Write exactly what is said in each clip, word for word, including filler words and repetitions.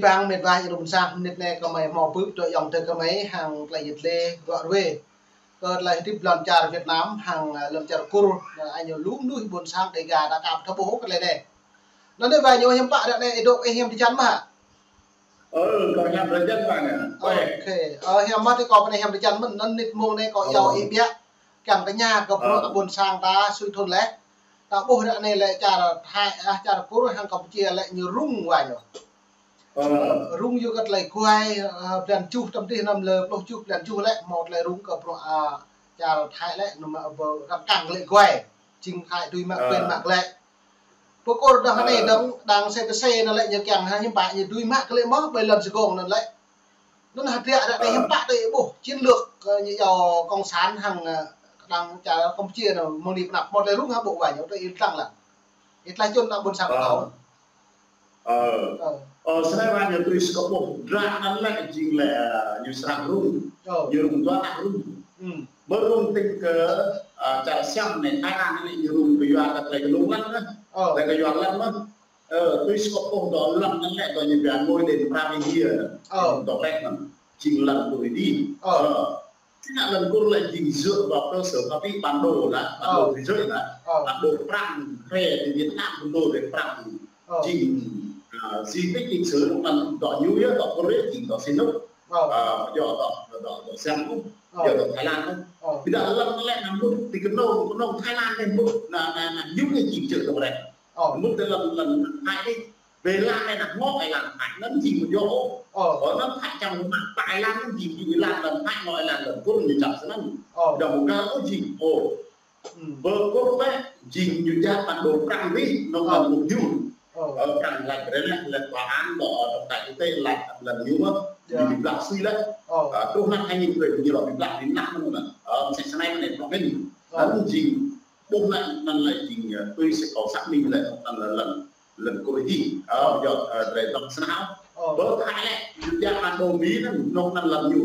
Pơgang mĕt wa ih rŭng sang, mơnit anai kơmơi hmâo bưp tơ yŏng tơ kơmơi hăng tơlơi yit lĕ gŏ rơwe. Kơ tơlơi hơdip lŏn čar Việt Nam hăng, ơ, lŏn čar Kur, ơ, añu lu mơnuih ƀôn sang Dêga ta kăp thâo ƀuh kơ tơlơi anai. Anŭn dêh wa ñu hiam pă ră anai ih dŏ ih hiam tơčan mơ̆ hă? Ơ, kâo hiam tơčan mơ̆ anai. Ơ, hiam mơ̆ tơ kâo pơ anai hiam tơčan mơ̆n, anŭn mơnit mông anai kâo iâu ih biă. Kiăng tơña kơ bruă ƀôn sang ta sui thŭn lĕ. Ta ƀuh ră anai lĕ čar Thai, ah, čar Kur hăng Kampuchia lĕ ñu rŭng wa ñu. Rŭng yua kơ tơlơi guai, ah, blan juh tơm dih năm lơ pluh juh blan juh lĕ hmâo tơlơi rŭng kơ bruă, ah, čar Thai lĕ nŭm, ah, ƀơ răng kăng lĕ guai. Jing Thai tui mă pên mă glĕ. Pơkôr đah anai dơ̆ng đang sê pê sê anŭn lĕ ñu kiăng hă hiam pă ñu tui mă glĕ mơ̆ ƀơi lŏn Sài Gòn anŭn lĕ. Anŭn hơdră ră anai hiam pă tơ ih ƀuh chiến lược, ơ, ñu iâu cộng sản hăng, ơ, đang čar Kampuchia anŭn mơ̆ng anai pơ anăp hmâo tơlơi rŭng hă ƀuh wa ñu tơ ih lăng lăng. Ih tơlơi čun ană ƀôn sang ta. Ơ. Ơ, sơnai wa ñu tui sơkŏp ƀuh dră anŭn lĕ jing lĕ, ơ, ñu srăng rŭng. Ñu rŭng dua anăp rŭng. Ƀơ rŭng tĭng kơ, ơ, čar Siam anai Thái Lan anai ñu rŭng kơ yua kơ tơlơi kơnung lăng anai. Tơlơi kơ yua lăng anai. Ơ, tui sơkŏp ƀuh dŏ lŏn anŭn lĕ dŏ ñu pia ngôi đền Prabhupada. Dŏ pĕk anŭn. Jing lŏn Kur Ri Di. Ơ. Jing lŏn Kur lĕ jing dựa vào cơ sở pháp lý bản đồ là, bản đồ thế giới là, bản đồ Prăng, phe thì Việt Nam bản đồ để Prăng. Jing, à, di tích lịch sử anŭn dŏ ñu yơh, dŏ Kur Ri, jing dŏ Sihanouk. À, dŏ, dŏ, dŏ, dŏ Siam, dŏ, dŏ Thái Lan. Ƀiădah lŏn lĕ anŭn mŭt tơ kơnung, kơnung Thái Lan anai mŭt, anŭn, anŭn, anŭn, ñu anai jing dŏ rĕ. Mŭt tơ lŏn, lŏn Thái anai. Ƀơi lŏn anai anŭn hmâo ƀơi lŏn Thái anŭn jing mơ̆ yơh. Ơ, anŭn Thái čang mă ƀơi lŏn anŭn jing, jing lŏn, lŏn Thái hmâo lŏn, lŏn Kur ñu čang sơnăn. Dŏ mơ̆ng gah ôh jing. Ơ. Ƀơ Kur lĕ jing ñu jak bản đồ Prăng ri, anŭn lŏn Kur ñu. Ơ, Prăng lĕ rĕ lĕ, lĕ tòa án dŏ, dŏ tại quốc tế lĕ lŏn ñu mơ̆. Ñu blah sui lĕ. Ơ, truh năm hai nghìn mười ñu lŏ blah ri năm anŭn. Ơ, sĕ sơnai anai prong anai. Anŭn jing Ƀuh anai, anŭn lĕ jing, ơ, tui si kâo xác minh lĕ, anŭn lĕ lŏn, lŏn Kur Ri Di. Ơ, yua, ơ, drơi dŏ sơnao. Ƀơ Thái lĕ, yua anŭn đô Mi anŭn, anŭn lŏn ñu.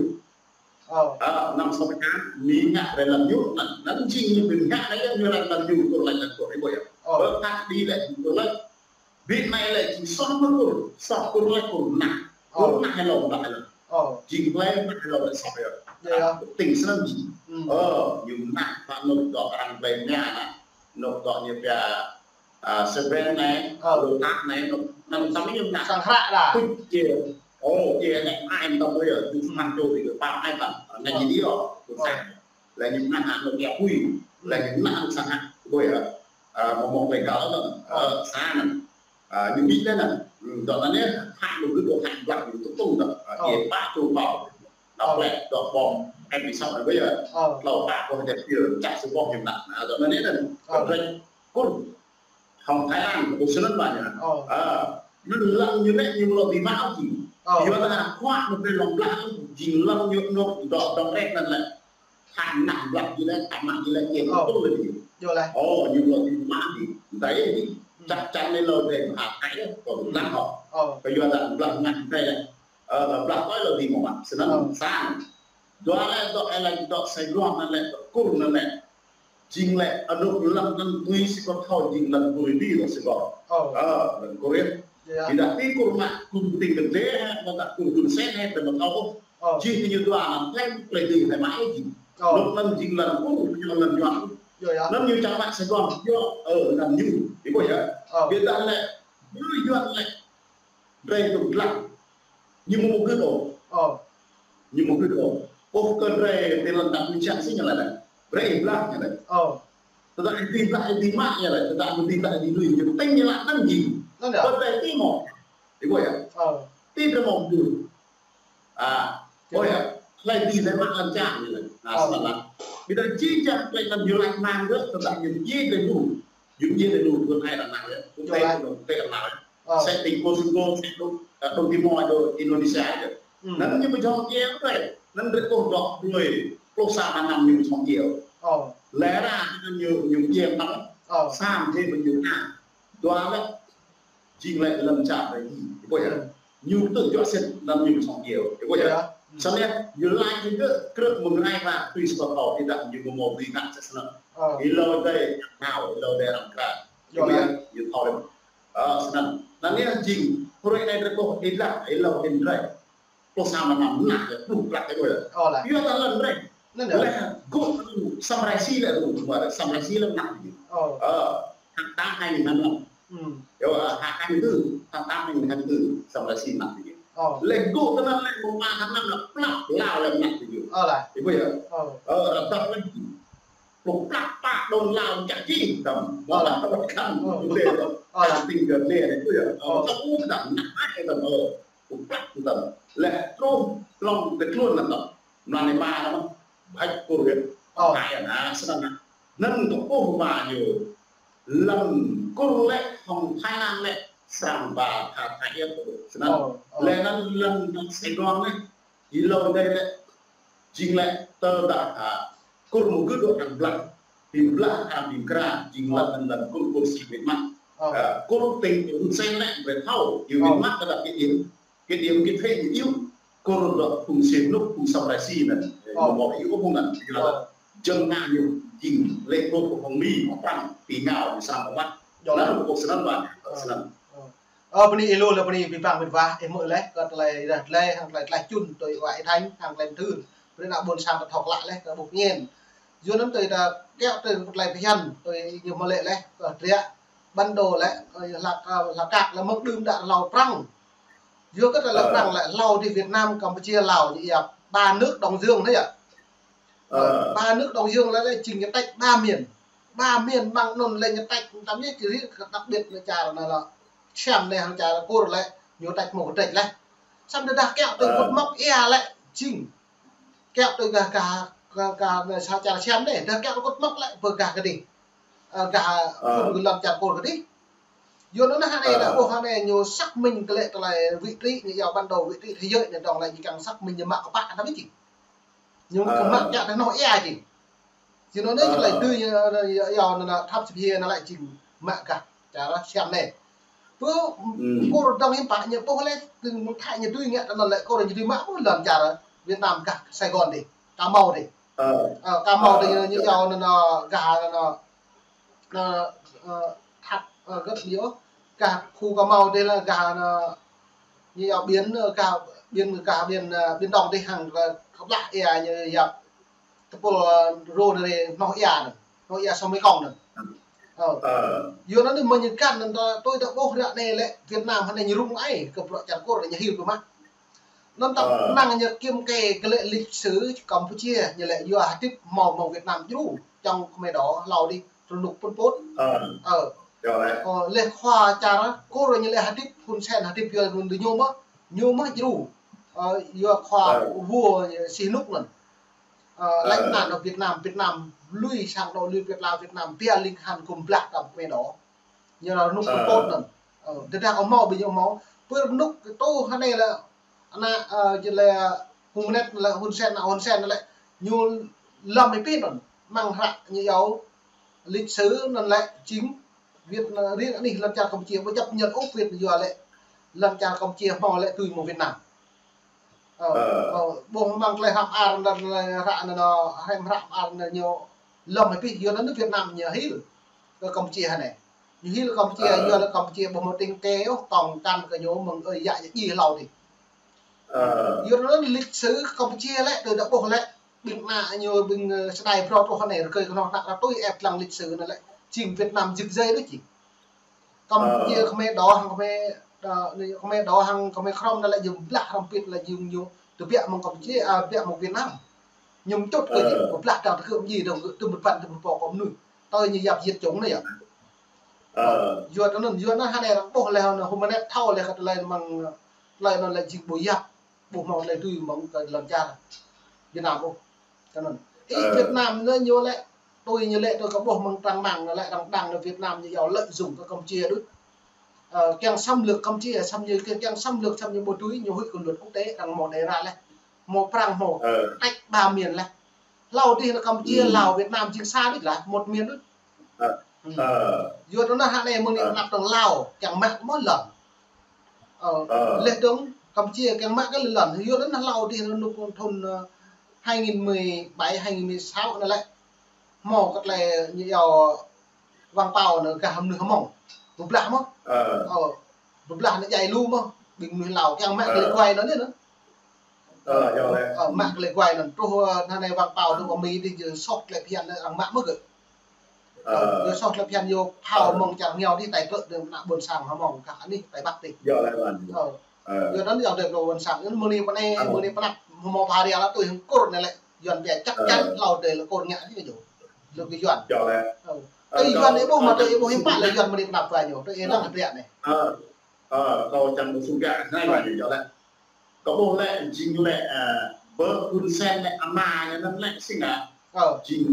Ơ, năm sáu mươi tám, Mi ngă drơi lŏn ñu, anŭn, anŭn jing ñu ƀing ngă anai yơh ñu lŏn, lŏn ñu, Kur lĕ lŏn Kur, ih ƀuh yơh. Ƀơ Thái đi lĕ, Kur lĕ. Ƀing anai lĕ jing soh mơ̆ Kur, soh Kur lĕ Kur mơnah. Kur mơnah hlâo, mơnah hlâo. Jing plei mơnah hlâo lĕ soh yơh. Tĭng sơnăn jing. Ơ, ñu mơnah pă anŭn dŏ arăng plei mia anŭn. Anŭn dŏ ñu pia, à, Seven anai, Lotus anai, anŭn, anŭn tăm ñu mơnah. Sang hră đa. Kuč je. Ơ, je anai, ai mơ̆n tăm yơh, tu sơmăn čô ti kơ pă anai tăm. Anai jing yơh, tu sang. Lĕ ñu mơnah anŭn kia pui. Lĕ ñu mơnah anŭn sang hră. Ƀuh yơh. Ơ, mơ̆ng mơ̆ng plei găl anŭn, ơ, sa anŭn. Ơ, ñu ƀĭ lĕ anŭn. Dŏ anŭn yơh, hă anŭn gơ̆t dŏ hă blah ñu tŭk tŭng dŏ. Ơ, kiê pă tŭ pă. Dŏ plĕ, dŏ ƀơ̆ng, em ƀĭ sŏ anŭn ƀơi yơh. Hlâo pă kơ hơdip kiê, čăk sư ƀơ̆ng ñu mơnă. Ơ, dŏ anŭn yơh anŭn. Kơ drơi, Kur. Hăng Thái Lan, kơ ƀuh sơnăn ƀă ñu. Ơ, anŭn lŏn ñu lĕ ñu lŏ ƀĭ mă ôh jing. Yua dah kuă anŭn plei lŏn blah jing lŏn ñu anŭn dŏ dŏ rĕ anŭn lĕ. Hă anŭn blah jing lĕ, hă mă jing lĕ, jing tŭ lĕ jing. Ơ, ñu lŏ ƀĭ mă jing. Đơi jing. Čăk čăn anai lŏ đơi mă hă kai yơh, kơ blah hŏ. Kơ yua dah blah ngă đơi lĕ. Ơ, blah kơ lŏ ƀĭ mă mă. Sơnăn sang. Dua lĕ dŏ, ơ, lĕ dŏ Sài Gòn anŭn lĕ, Kur anŭn lĕ. Jing lĕ, anŭn lŏn anŭn tui si kâo thâo jing lŏn Kur Ri Di dŏ Sài Gòn. Ơ, lŏn Kur yơh. Ƀiădah ti Kur mă, Kur Tĭng Kơdê hă, mơ̆ dah Kur Hun Sen hă, tơdah mơ̆ thâo ôh. Jing ñu dua anŭn, plei, plei dih lĕ mă ih jing. Anŭn lŏn jing lŏn Kur, ñu lŏn Yuan. Anŭn ñu čang mă Sài Gòn, yơh, ơ, lŏn ñu. Ih ƀuh yơh. Ƀiădah lĕ, ñu Yuan lĕ. Drơi tŭ blah. Ñu mơ̆ mơ̆ gơ̆t ôh. Ñu mơ̆ gơ̆t ôh. Ôh kơ drơi tơlơi ta ƀu čang si ñu lĕ. Drơi blah ñu lĕ. Tơdah ih ƀĭ blah ih ƀĭ mă ñu lĕ. Tơdah ih ƀĭ blah ih ƀĭ lui ñu tĭng ñu lă anŭn jing. Kơ drơi ti mơ̆. Ih ƀuh yơh. Ti drơi mơ̆ ƀuh. À, ƀuh yơh. Hlơi ƀĭ hlơi mă lăm čang ñu lĕ. Anŭn sơnăn lă. Ƀiădah jing čang plei anŭn ñu lăi mang gơ̆, tơdah ñu jing drơi ƀuh. Ñu jing drơi ƀuh, ƀuh ai lă nao yơh. Ƀuh ai lă nao yơh. Ơ. Sĕ tĭng Kosovo, sĕ đô, ơ, đô Timor, đô Indonesia yơh. Anŭn ñu ƀu jŏng kiăng ôh. Anŭn drơi kơ dŏ đuaĭ, pluh sa mơnăm ñu ƀu jŏng kiăng ôh. Lĕ ra anŭn ñu, ñu kiăng tăm. Sam jing ƀu ñu na. Dua lĕ, jing lĕ lăm čar lĕ jing. Ih ƀuh yơh. Ñu tŭ juă sĭt anŭn ñu ƀu jŏng kiăng ôh. Ih ƀuh yơh. Sơnăn yơh, ñu lăi ñu gơ̆ krư̆ mơ̆ng rai ra tui sơkŏp thâo, ƀiădah ñu mơ̆ mơ̆ ƀĭ ngă sĕ sơnăn. Ih lŏ đơi nao, ih lŏ đơi răng kra. Ih ƀuh yơh, ñu thâo lĕ. Ơ, snăn. Anŭn yơh jing, hrơi anai drơi ƀuh, ih lah, ih lŏ ih drơi. Pluh sa mlam mnă, pluh plăk ih ƀuh. Ơ, lah. Yua ta lŏn drơi. Anŭn yơh. Leh gŏ Samrai Si lĕ ƀuh, Samrai Si lĕ mnă. Ơ. Ơ, hăng ta hai nghìn hai mươi lăm. Hmm. Yua, hai nghìn hai mươi tư, hăng ta hai nghìn hai mươi tư, Samrai Si mnă. Ơ. Leh gŏ ta anŭn lĕ, mơ̆ng ma hăng anŭn lĕ plăk Lao lĕ mnă. Ơ, lah. Ih ƀuh yơh. Ơ. Ơ, ta lĕ Pluh plăk pă đôn Lao čă čih tăm. Ơ, lah. Ơ, lah. Ơ, lah. Ting gơ̆ nê, nê, tu yơh. Ơ, ơ. Tăm u tăm, nah, ai tăm, ơ. Pluh plăk tăm. Leh truh, hlŏng tơ tluôn tăm. Mlan anai mă tăm. Bhăt Kur yơh. Ơ. Hai ană, snăn. Anŭn tơ ƀuh mă ñu. Lăm Kur lĕ, hŏng Thái Lan lĕ. Srăng ba tha Thái yơh. Snăn. Ơ, ơ. Leh anŭn lăm Sài Gòn lĕ. Ih lŏ dai lĕ, jing lĕ tơdah, a, Kur mơ̆ng gơ̆ dŏ hăng blah, ƀing blah hăng ƀing kra, jing lĕ anŭn Kur, Kur si wĭt mă. Ơ. A, Kur tơ̆ng Hun Sen lĕ, brơi thâo, ñu wĭt mă tơdah kơ iâu, kơ iâu kơ thê ñu iâu, Kur dŏ phung Sihanouk, phung Samrai Si anŭn. Ơ. Mơ̆ iâu phung anŭn, jing lĕ jơ̆ng ană ñu, jing lĕ Kur phung Mi, phung Prăng, ƀing ngao, ƀing sang mă. Jơ̆ng anŭn. Kur snăn ba, snăn. Ơ. Ơ, bơni ih lu lĕ bơni ƀing păng ƀing wah, ih hmư̆ leh, kơ tơlơi rah tơlơi, hăng tơlơi tlaih čun, tui wa ih Thanh, hăng tơlơi thư. Bơni ană ƀôn sang ta thâo klă leh, kơ ƀuh ñen. Yua anŭn tui ta kiaŏ tui tơlơi phiăn, tui ñu hmư̆ leh leh, kơ triă, bản đồ lĕ, ơ, hla, ơ, hla kak lĕ mơ̆ng đưm đă hlâo Prăng. Yua kơ tơlơi Prăng lĕ, hlâo dih Việt Nam, Campuchia, Lào, ñu yap, ba nước Đông Dương anai yơh. Ơ. Ba nước Đông Dương lĕ, lĕ jing ñu tĕk ba miền. Ba miền mơ̆ng anŭn lĕ ñu tĕk, tăm ñu či riêng đặc biệt lĕ čar anai lĕ. Siam anai hăng čar Kur lĕ, ñu tĕk mơ̆ kơ tĕk leh. Săm tơdah kiaŏ tui kŭt mŏk ia lĕ, jing. Kiaŏ tui gah, gah, gah, gah, sa čar Siam anai, dah kiaŏ tui kŭt mŏk lĕ, ƀơi gah kơdih. Ơ, gah, phun gơ̆ lăm čar Kur kơdih. Yua anŭn anai, dah ƀuh anai ñu xác minh kơ lĕ tơlơi vị trí, ñu yua bản đồ vị trí thế giới anai dŏng lĕ ñu kiăng xác minh ñu mă kơ pă anŭn jing. Ñu kơ mă kiaŏ tui hnoh ia jing. Yua anŭn anai, ơ, lĕ tui ñu, ơ, yua, yua anŭn anai thap sip hia anŭn lĕ jing mă gah čar Siam anai. Pơ Kur dŏng hiư̆m pă ñu ƀuh leh, tơ̆ng mơ̆ng Thái ñu tui ngă tơ anŭn lĕ Kur ñu tui mă ƀuh lŏn čar Việt Nam gah Sài Gòn dih, Cà Mau dih. Ơ, Cà Mau dih ñu, ñu yua anŭn anai gah anŭn anai, ơ, ơ, thap, ơ, gơ̆t ñu, gah khu Cà Mau dih lĕ gah anŭn anai, ñu yua biển, ơ, gah biển, gah biển, ơ, Biển Đông dih hăng, ơ, kơplah ia ñu yap tơpul, ơ, rô anai hnoh ia anŭn, hnoh ia sông Mekong anŭn. Ơ. Ơ. Yua anŭn anai mơ̆ng ñu găn anŭn ta tui ta ƀuh ră anai lĕ Việt Nam anai ñu rŭng ai kơ bruă čar Kur ñu hil pơ mă. Anŭn ta năng ñu kiăm kơ kơ lĕ lịch sử Campuchia ñu lĕ yua hơdip hmâo mơ̆ng Việt Nam djru čŏng kơmơi đô hlâo dih rơnŭk Pol Pot. Ơ. Ơ. Ơ, leh khua čar Kur ñu lĕ hơdip Hun Sen hơdip yua anŭn dih ñu mơ̆, ñu mơ̆ djru. Ơ, yua khua vua Sihanouk anŭn. Ơ, lĕ anŭn Việt Nam, Việt Nam lui sang đô lui Việt Lào Việt Nam bia ling han gum blah tăm kơmơi đô. Ñu lĕ rơnŭk Pol Pot anŭn. Ơ, tơdah ƀu hmâo ƀing ñu ƀu hmâo. Pơ rơnŭk tơ anai lĕ ană, ơ, jing lĕ Hun Manet lĕ Hun Sen, ană Hun Sen lĕ ñu lăm ih pin anŭn. Mơ̆ng hră ñu yua lịch sử anŭn lĕ jing Việt Nam riêng anih lŏn čar Campuchia ƀu chấp nhận ôh Việt yua lĕ lŏn čar Campuchia hmâo lĕ tui mơ̆ng Việt Nam. Ơ, ơ, ƀuh mơ̆ng tơlơi hră mơar anŭn, tơlơi hră anŭn, hră mơar anŭn ñu lăm ih pin yua anŭn Việt Nam ñu hil kơ Campuchia anai. Ñu hil Campuchia yua lĕ Campuchia ƀu hmâo tơ̆ng kơ ôh, kŏng kăn kơ ñu mơ̆ng ơi yă ñu djai hlâo dih. Yua anŭn lịch sử Campuchia lĕ tui ta ƀuh lĕ ƀing ană ñu ƀing, ơ, sơdai brot ôh anai rơkơi kơnoh ană ta tui ĕp lăng lịch sử anŭn lĕ jing Việt Nam rơgơi đôč jing. Campuchia kơmơi đô hăng kơmơi, ơ, anai kơmơi đô hăng kơmơi Krôm anŭn lĕ ñu blah hrŏm pit lĕ ñu, ñu tơbiă mơ̆ng Campuchia, a, tơbiă mơ̆ng Việt Nam. Ñu mčŭt kơ jing, blah dăng tơkơ̆m jing dŏng tơm pơpăn tơm pơpô kơ mơnuih. Tơl ñu yap diệt chủng anai yơh. Yua tơ anŭn, yua anŭn hơnai arăng ƀuh leh anŭn Hun Manet thâo leh kơ tơlơi mơ̆ng, tơlơi anŭn lĕ jing ƀu yap. Ƀu hmâo tơlơi tui mơ̆ng kơ lŏn čar Việt Nam ôh. Tơ anŭn. Ih Việt Nam anai ñu lĕ, tui ñu lĕ tui kơ ƀuh mơ̆ng trang mạng anŭn lĕ arăng đăng anŭn Việt Nam ñu yua lợi dụng kơ Campuchia đôč. Ơ, kiăng xâm lược Campuchia, xâm ñu kiăng, kiăng xâm lược, xâm ñu ƀu tui, ñu huĭ kơ luật quốc tế, arăng hmâo đề ra leh. Hmâo Prăng hmâo, tĕk ba miền leh. Hlâo dih anŭn Campuchia, Lào, Việt Nam jing sa đôč lah, một miền đôč. Yua tơ anŭn hơnai mơ̆ng anai anăp tơ̆ng Lào, kiăng mă mơ̆ lŏn. Ơ, leh dơ̆ng Campuchia kiăng mă kơ lŏn. Yua anŭn hlâo dih anŭn rơnŭk thun, ơ, hai nghìn mười bảy, hai nghìn mười sáu anŭn lĕ. Hmâo kơ tơlơi ñu yua Wang Pao anŭn gah mơnuih Hmông. Pơblah mơ̆n. Ơ. Ơ. Pơblah anai djai lu mơ̆n. Ƀing mơnuih Lao kiăng mă kơ lĕ guai anŭn anai. Ơ, yơh lĕ. Ơ, mă kơ lĕ guai anŭn. Truh, ơ, anai anai wang pao truh pơ Mi dih, yơh soh tơlơi phiăn anŭn arăng mă mơ̆n kơ. Ơ. Yơh soh tơlơi phiăn yơh phao mơ̆ng čar rơngiao dih, tai trơ̆ dơ̆ng ană ƀôn sang hmâo mơ̆ng kah anih tai Bắc dih. Yơh lĕ mơ̆n. Ơ. Ơ. Yơh anŭn yơh dêh kơ ƀôn sang. Anŭn mơ̆ng anai pơ anai, mơ̆ng anai pơ anăp hmâo pha ria la tui hăng Kur anai lĕ. Yuan pia chắc chắn Lao dêh lĕ Kur ngă dih kơ ñu. Lu kơ Yuan. Yơh lĕ. Ơ. Ơ, ih Yuan ih ƀuh mă tơ ih ƀuh hiư̆m pă lĕ Yuan mơ̆ng anai pơ anăp ba ñu. Tơ ih lăng hơdră anai. Ơ. Ơ, kâo čang ƀu sung kơ anai ba ñu yơh lĕ. Kâo ƀuh lĕ, jing lĕ, ơ, bơ Hun Sen lĕ ama ñu anŭn lĕ sing ah. Ơ. Jing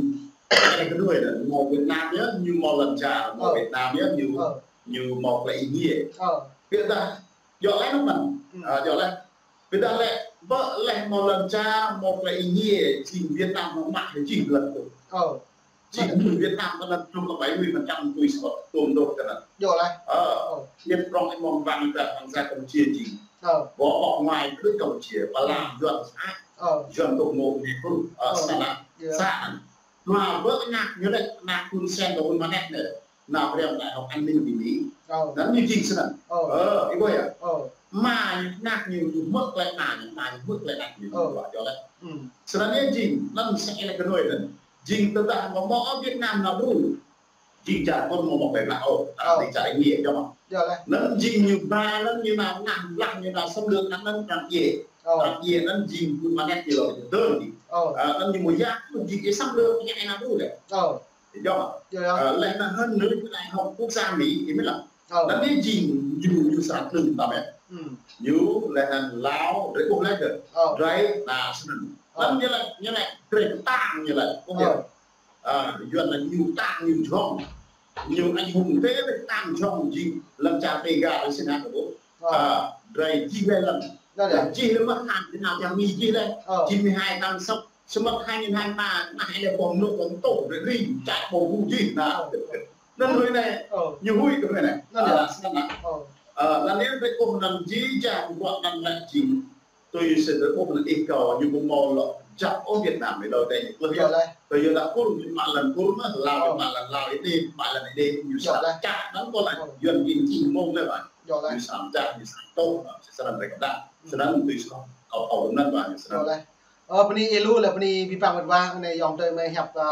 lĕ kơ đuaĭ lĕ, hmâo Việt Nam yơh, ñu hmâo lŏn čar, hmâo Việt Nam yơh, ñu, ñu hmâo tơlơi ih ngiê. Ơ. Biă dah, yơh lĕ anŭn mơ̆n. Ơ, yơh lĕ. Biă dah lĕ, bơ lĕ hmâo lŏn čar, hmâo tơlơi ih ngiê, jing Việt Nam hmâo mă hĭ jing lŏn tŭ. Ơ. Jing mơnuih Việt Nam kơ anŭn truh kơ bảy mươi phần trăm tui sơkŏt tôm dôk kơ anŭn. Yơh lĕ. Ơ. Ơ. Ñu prŏng ih mơ̆ng wang ta wang sa Campuchia jing. Ơ. Bơ ƀô̆ ƀô̆ nguai kơ Campuchia, pơala Yuan sa. Ơ. Yuan tŭ mơ̆ng anai pun, ơ, sa anŭn. Yơh. Sa anŭn. Mă bơ anăk ñu lĕ, anăk Hun Sen kơ Hun Manet anai. Nao pơriam Đại học An ninh ti Mi. Ơ. Anŭn ñu jing snăn. Ơ. Ơ, ih ƀuh yơh. Ơ. Mă ñu anăk ñu, ñu hmư̆ tơlơi mă ñu, mă ñu hmư̆ tơlơi anăk ñu, ñu ƀuh yơh lĕ. Snăn yơh jing, anŭn sa lĕ kơ đuaĭ anŭn. Jing tơdah mơ̆ mơ̆ Việt Nam nao đru. Jing čar Kur mơ̆ mơ̆ pơblah ôh, ta dêh čar India, yơh mơ̆. Yơh lĕ. Anŭn jing ñu ba, anŭn ñu nao ngă blah, ñu nao xâm lược, anŭn anŭn arăng djai. Ơ. Arăng djai anŭn jing Hun Manet ñu lŏ dơ̆ng dih. Ơ. Ơ, anŭn ñu mơ̆ yap, jing ih xâm lược, ñu nao đru lĕ. Ơ. Yơh. Yơh, yơh. Ơ, lĕ anŭn hơnŭn anai hŏng quốc gia Mi, ih mĭn lăng. Ơ. Anŭn anai jing ñu, ñu srăng tlưng tăm yơh. Ơ. Ñu lĕ anŭn Lao, drei ƀuh lĕ kơ. Ơ. Drei, anŭn snăn. Ơ. Anŭn ñu lĕ, ñu lĕ, drei kơtang ñu lĕ. Ơ. Ơ, Yuan lĕ ñu kơtang ñu jhŏng. Ñu anh hùng thế lĕ kơtang jhŏng jing lăm čar Tây Ga lĕ sĭt nik kơ ƀuh. Ơ. Ơ, drei jih lĕ lăm. Anŭn yơh. Jih lĕ mơ̆ hăng, ñu nao čar Mi jih lĕ. Ơ. Jih Mi hai tháng sáu. Samơ̆ hai nghìn hai mươi ba, anai lĕ bom nôk bom tôk, rĭm čar ƀu huĭ jih anŭn. Ơ. Anŭn hrơi anai, ơ, ñu huĭ kơ hrơi anai. Anŭn yơh. Ơ, snăn anŭn. Ơ. Ơ, anŭn yơh drei ƀuh anŭn jih jang bruă anŭn lĕ jing. Tui si drei ƀuh anŭn ih kâo ñu ƀu hmâo lŏ jăp ôh Việt Nam ih lŏ dêh ñu klưh yơh. Yơh lĕ. Tui yơh dah Kur ñu mă lŏn Kur mơ̆, Lao ñu mă lŏn Lao, Êđê mă lŏn Êđê, ñu sa čăk anŭn kơ lĕ. Ơ. Yuan jing jing mơ̆ng lĕ ba. Yơh lĕ. Ñu sa čăk, ñu sa tôk, ñu sa anŭn drei kơdah. Snăn tui si kâo, kâo anŭn ba, snăn. Yơh lĕ. Ơ, bơni ih lu lĕ bơni ƀing păng wơ̆t wa, anai yom tơi mơi hiăp, ơ,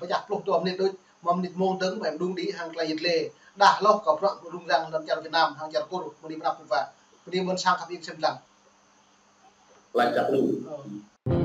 pơčah pluh dua mơnit đôč, mơ̆ mơnit mông dơ̆ng, mơi mơđung đĭ hăng tơlơi yit lê. Đah hloh kơ bruă rŭng răng lăm čar Việt Nam, hăng čar Kur, bơni pơnăp wơ̆t wa. Bơni ƀôn sang khăp ing sem lăng. Lač čăk lu. Ơ.